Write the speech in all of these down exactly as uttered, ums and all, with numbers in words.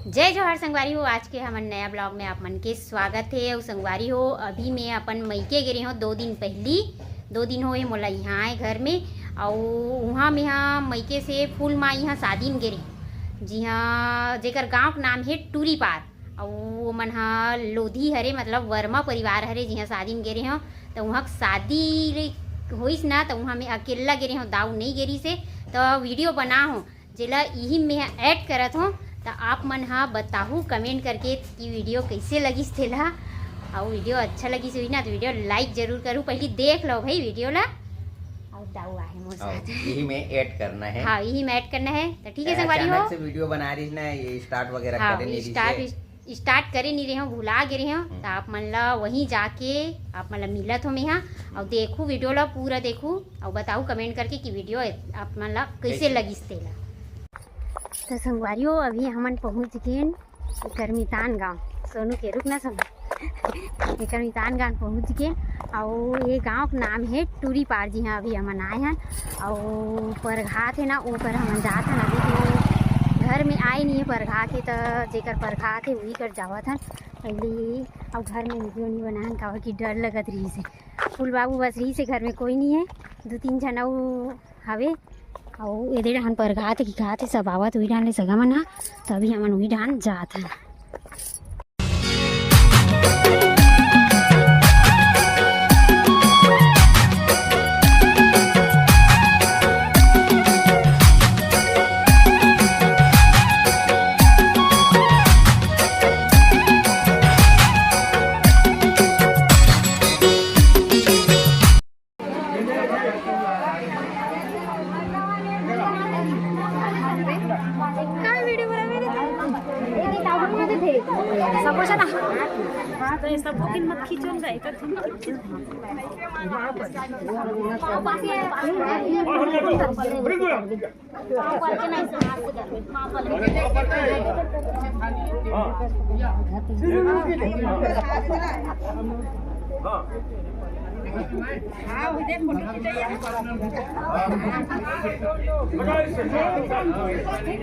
जय जोहार संगवारी हो, आज के हमन नया vlog में आप मन के स्वागत हे। अउ संगवारी हो, अभी मैं अपन मइके गे रहे हो दो दिन पहली, दो दिन होए मोला यहाँ आए घर में। अउ उहाँ मैं हा मइके से फूल माँ यहाँ शादी में गे रहे हो, जिहाँ जेकर गाँव के नाम हे टूरी पार। अउ ओमन हा लोधी हरे, मतलब वर्मा परिवार हरे, जिहाँ शादी में गे रहे हो। तो उहाँ के शादी होइस ना, तो उहाँ मैं अकेला गे रहे हो, दाऊ नहीं गे रहिस हे। तो वीडियो बना हो जेला इही में add करत हो, त आप मन हा बताहू comment करके कि वीडियो कैसे लगिस तेला। अउ वीडियो अच्छा लगिस होही ना, तो वीडियो like जरूर करू। पहली देख लो भाई वीडियो ला। अउ दाऊ आहे मोर हाँ, साथ। यही में add करना है। हाँ, यही में add करना है। तो ठीक है संगवारी हो, अचानक से वीडियो बना रही ना, ये start वगैरह हाँ, करे नहीं रही start से। Start करे नहीं रहे हो, भुला गे रहे हो, हम्म। तो आप मन ला वहीं जाके आप मन ला मिलत हो मैं हा। अउ देखू वीडियो ला पूरा देखू, अउ बताऊ comment करके कि वीडियो आप मन ला कैसे कैसे? लगिस तेला। तो संगवारी हो, अभी हमन पहुँच गेन एकर मितान गाँव। सोनू के रुक ना सुन, एकर मितान गाँव पहुँच गेन। अउ ये गाँव के नाम हे टूरी पार, जिहाँ अभी हमन आए हन। अउ परघात हे ना, ओकर हमन जात हन। अभी तो घर में आए नहीं हे परघात हे, त जेकर परघात हे उही कर जावत हन पहली। अउ घर में वीडियो नहीं बनाए हन, काबर कि डर लगत रहिस हे। फूल बाबू बस रहिस हे, घर में कोई नहीं है, दो तीन झन अउ हवे। अउ एदे डहान परघात हे कि घात हे, सब आवत उही डहान ले सगा मन हा, तभी हमन उही डहान जात हन। काय video बनावे रे? सबो जना। हाँ, तो ये सबो किन मत खींचो ना, एक तुम खींचो।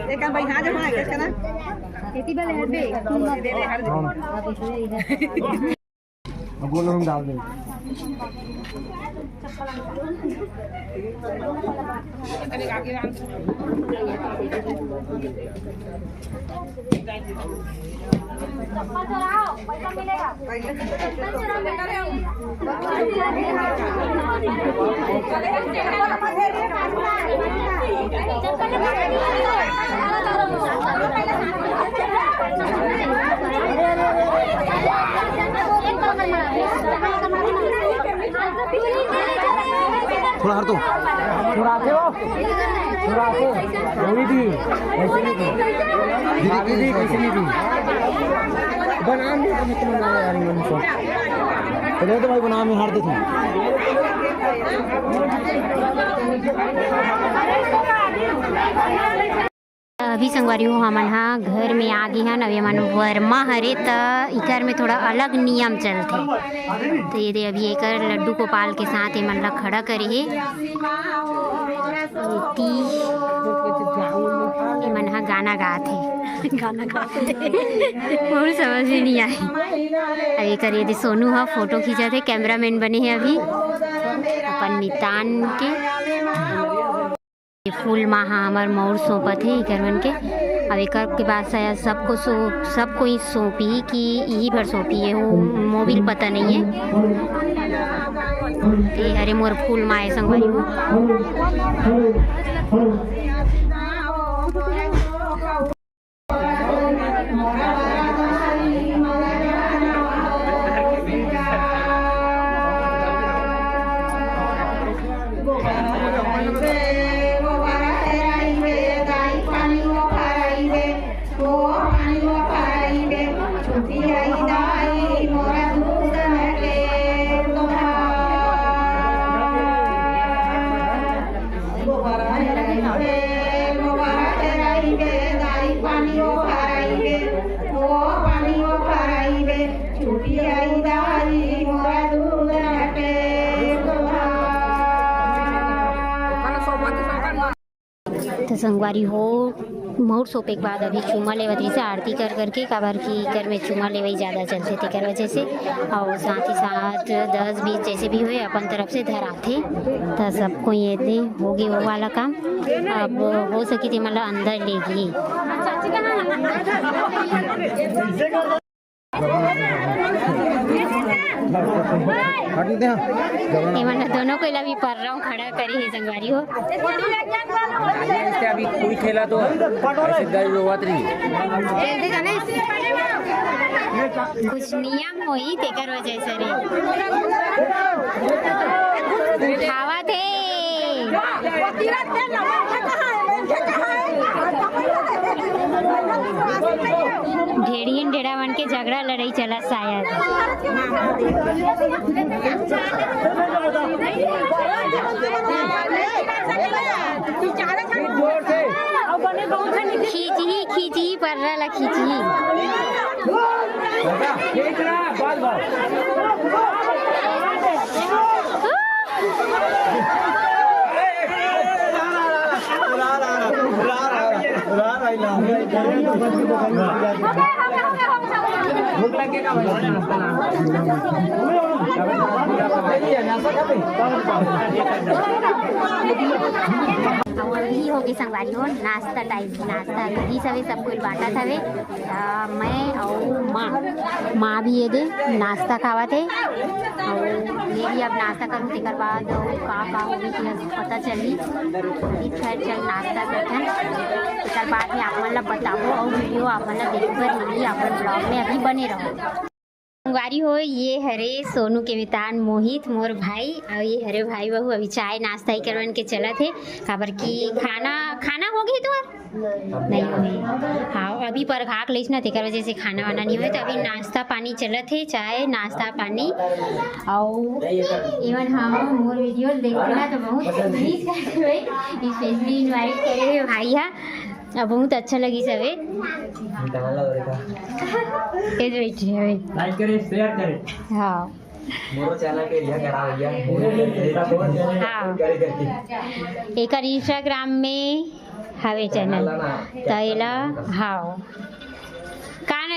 देखा भाई, हाँ, जमा है, कैसे ना? खेती वाले हर बे। दे दे, हर दे। अब बोलो, हम डाल देंगे। थोड़ा हट दो। चुराते हो? चुराते। वही थी। ऐसे नहीं थी। दीदी, दीदी, कैसे नहीं थी? बना नहीं, तुम लोग यार, ये सब। चलो तो भाई, बना में हार दे तुम। अभी संगवारी हो, हमन हा घर में आ गे हन। अभी हमन वर्मा हरे, त इकर में थोड़ा अलग नियम चलथे। तो ये दे, अभी एकर लड्डू गोपाल के साथ एमन ला खड़ा करे हे। एती एमन हा गाना गात हे। गाना गात हे। मोर समझ में नहीं आए। अब एकर ये दे सोनू हा फोटो खींचत हे, cameraman बने हे अभी अपन मितान के। ये फूल माँ हा हमर मउर सौंपत हे इकर मन के। अब एकर के बाद शायद सबको सौंप, सब कोई सौंपी कि इही भर सौंपी हे, वो मोबिल पता नहीं है। ते हरे मोर फूल माँ हे संगवारी हो। तो संगवारी हो, महुर सौंपे के बाद अभी चूमा लेवत रहिसे आरती कर करके, काबर कि एकर में चूमा लेवई ज़्यादा चलथे तेकर वजह से। और साथ ही साथ दस बीस जैसे भी होए अपन तरफ से धराथे। त सबको ये दे होगे वो वाला काम। अब हो सकी ते मन ला अंदर लेगी। हट दे, हाँ। एमन ह दोनों कोई ला भी पर्रा खड़ा करे हे संगवारी हो। इससे अभी कोई खेला तो ऐसे गाड़ी रोवत रही। कुछ नियम होई तेकर वजह से रे। उठावत हे। ढेड़ियन ढेड़ा मन के झगड़ा लड़ाई चला शायद। खींचही, खींचही, पर्रा ला खींचही। अउ अभी होगे संगवारी हो नाश्ता टाइम, नाश्ता रहिस हवे, सब कोई बांटत हवे। त मैं अउ माँ, माँ भी ये दे नाश्ता खावत हे। अउ मैं भी अब नाश्ता करूँ, तेकर बाद अउ का का होही, तेला पता चलही। अभी खैर चल नाश्ता करथन, तेकर बाद में आप मन ला बताबो अउ वीडियो आप मन ला देखे बर मिलही अपन ब्लॉग में, अभी बने रहो। संगवारी हो, ये हरे सोनू के मितान मोहित, मोर भाई, अउ ये हरे भाई बहू अभी चाय नाश्ता ही करवन के चलत हे, काबर कि खाना, खाना हो गई तुम्हार? नहीं होए। हाँ, अभी परघाक लइस ना, तेकर वजह से खाना वाना नहीं होए। तो अभी नाश्ता पानी चलत हे, चाय, नाश्ता पानी। अउ एमन, हाँ, मोर वीडियो देखना तो बहुत मिस करते हुए, स्पेशली इनवाइट करे हे भाई हा। अब बहुत अच्छा लगी सबे। ये जो बैठे हवे। लाइक करे, शेयर करे। हाँ। मोरो चैनल के यह करा भैया। हाँ। करे करके। एकर Instagram में हवे चैनल। त एला, हाँ। का ना,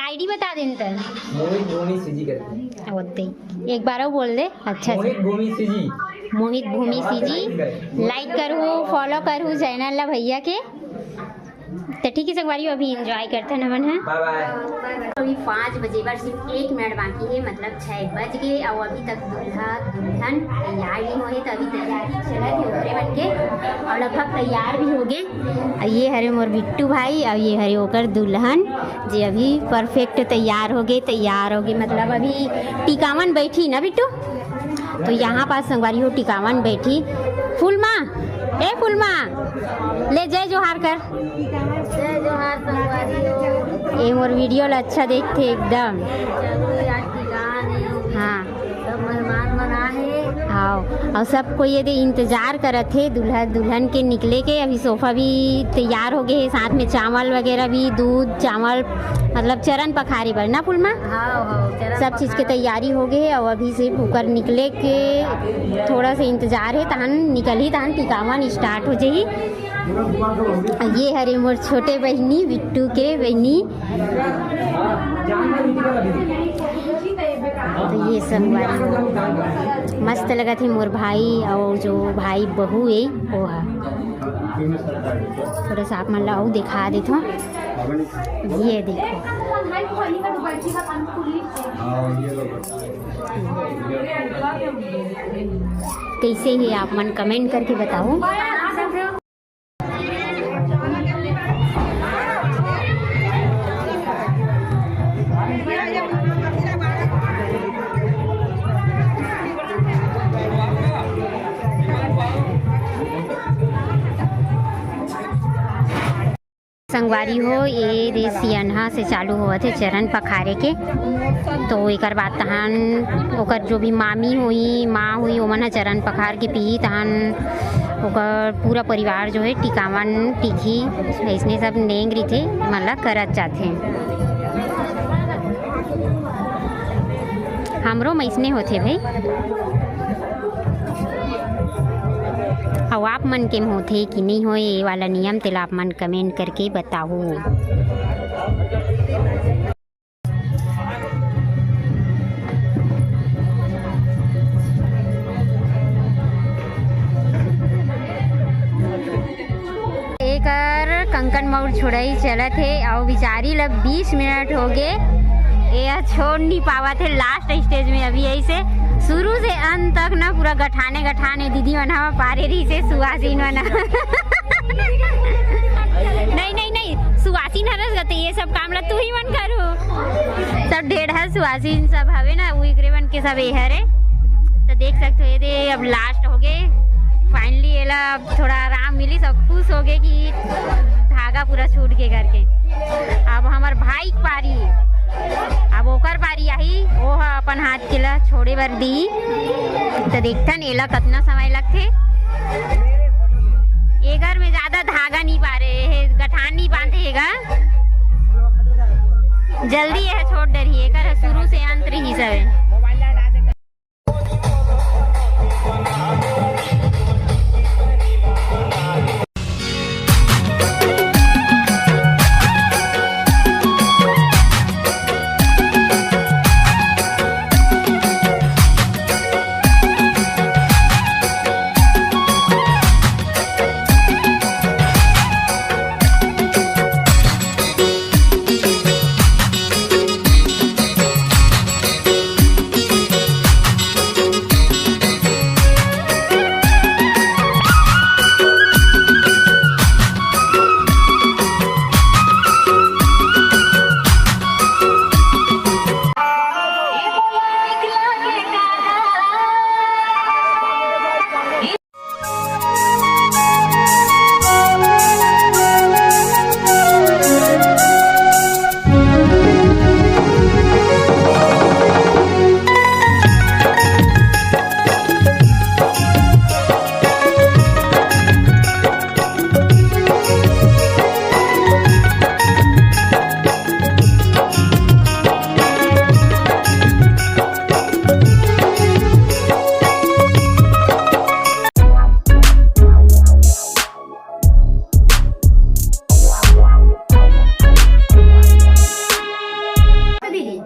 आईडी बता देन त। मोहित भूमि सीजी करके। ओते। एक बार और बोल दे, अच्छा से। मोहित भूमि सीजी। मोहित भूमि सीजी। लाइक करहू, फॉलो करहू चैनल ला भैया के। तो ठीक है संगवारी, अभी एंजॉय करते हैं हमन ह। बाय बाय। अभी पाँच बजे बर सिर्फ एक मिनट बाकी है, मतलब छः बज गए और अभी तक दूल्हा दुल्हन तैयार नहीं हुए, तो अभी तैयारी चलत है ओकरे मन के, और लगभग तैयार भी हो गए। और ये हरे मोर बिट्टू भाई और ये हरे ओकर दुल्हन, जे अभी परफेक्ट तैयार हो गए, तैयार हो गए, मतलब अभी टिकावन बैठी ना बिट्टू। तो यहाँ पास संगवारी हो टिकावन बैठी। फुलमा, ए फुलमा, ले जय जोहार कर। जय जोहार संगवारी हो। ए मोर वीडियो ला अच्छा देखथे एकदम। चलो यार टिकावन है। हाँ। सब मेहमान मन आहे। हाँ, और सब कोई ये दे इंतजार करत हे दूल्हा दुल्हन के निकले के। अभी सोफा भी तैयार हो गए है, साथ में चावल वगैरह भी, दूध चावल, मतलब चरण पखारे बर ना फुलमा। हाँ, हाँ, चरण सब चीज के पखारे। तैयारी हो गए है और अभी सिर्फ ओकर निकले के थोड़ा सा इंतजार है, तहन निकलही, तहन टिकावन स्टार्ट हो जाही। ये हरे मोर छोटे बहिनी, बिट्टू के बहिनी। तो ये संगवारी मस्त लगत हे मोर भाई और जो भाई बहू है वो है। थोड़ा सा आप मन ला अउ दिखा देथों। ये देखो कैसे है, आप मन कमेंट करके बताओ। संगवारी हो, ये दे सियनहा से चालू होवत हे चरण पखारे के। तो एकर बाद तहन ओकर जो भी मामी होई, माँ होई, ओमन ह चरण पखार के पीही, तहन ओकर पूरा परिवार जो है टिकावन टिकही, अइसने सब नेंग रहिथे, मन ला करत जाथे। हमरो म अइसने होथे भाई। अउ आप मन के म होथे कि नहीं होए, ये वाला नियम तेला आप मन कमेंट करके बताहू। एकर कंकन मौर छोड़ाई चलत हे, अउ बिचारी ल बीस मिनट हो गे, ये ह छोड़ नहीं पावत हे। लास्ट स्टेज में अभी ऐसे शुरू से अंत तक ना पूरा गठाने गठाने दीदी मन ह पारे रही से सुहासिन मन ह। नहीं, नहीं, नहीं, सुहासिन हरस गते ये सब काम ला तू ही मन करू। सब ढेढ़ा सुहासिन सब हवे ना, उइकरे मन के सब ये हरे। तो देख सकते हो, ये दे अब लास्ट हो गए। फाइनली एला अब थोड़ा आराम मिली, सब खुश हो गए कि धागा पूरा छूट के करके। अब हमर भाई के पारी, अब ओकर पारी आही, वो ह अपन हाथ के ला छोड़े बर दी। तो देखथन एला कतना समय लगथे। एकर में ज्यादा धागा नहीं पारे हे, गठान नहीं बांधे हेगा। जल्दी यह छोड़ डरही, एकर ह शुरू से अंत रही सवे। दीदी,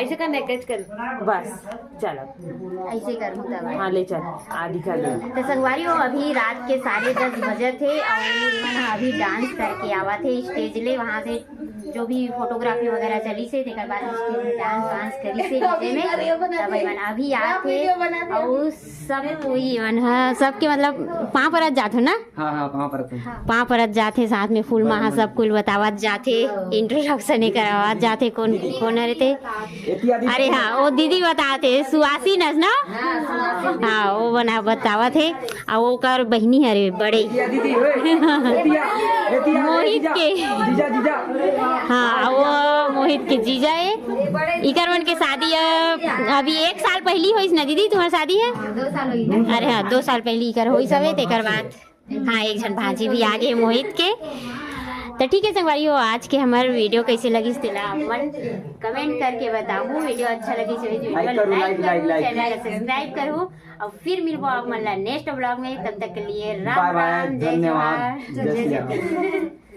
ऐसे करना है, कैच कर। बस, चलो। ऐसे कर, होता है। हाँ, ले चल, आदि कर ले। तो संगवारी हो, अभी रात के साढ़े दस बजे थे और इमन अभी डांस करके आवा थे स्टेज ले, वहाँ से जो भी फोटोग्राफी वगैरह चली से, तेकर बाद स्टेज में डांस वांस करी से डीजे में, तब इमन अभी आथे और सब कोई मन ह, सबके मतलब पाँव परत जात हो ना? हाँ, हाँ, पाँव परत हो। पाँव परत जाथे, साथ में फूल माला सब कुल बतावत जाथे, इंट्रोडक्शन ही करवावत जाथे, कौन, कौन हरे ते? एतिया दीदी। अरे हाँ, वो दीदी बताथे, सुहासिन अस ना? हाँ, वो बना, बतावत हे, अउ ओकर बहिनी हरे बड़े। एतिया दीदी, ओए, एतिया, एतिया, मोहित जीजा, के। जीजा, जीजा। हाँ, वो मोहित के जीजा हे। इकर मन के शादी, अ, अभी एक साल पहली होइस ना दीदी, तुम्हार शादी है? दो साल होइस। अरे हाँ, दो साल पहली इकर होइस हवे, तेकर बाद, हाँ, एक झन भांजी भी आ गे मोहित के। तो ठीक है संगवारी हो, आज के हमर वीडियो कैसे लगिस तेला आप मन कमेंट करके बताहू। वीडियो अच्छा लगिस होही तो वीडियो like करू, like, like, like, like। Channel ला सब्सक्राइब करू और फिर मिलबो आप मन ला नेक्स्ट ब्लॉग में। तब तक के लिए राम बाय बाय, राम, जय धन्यवाद, जोहार, जय जय श्री राम। छत्तीसगढ़।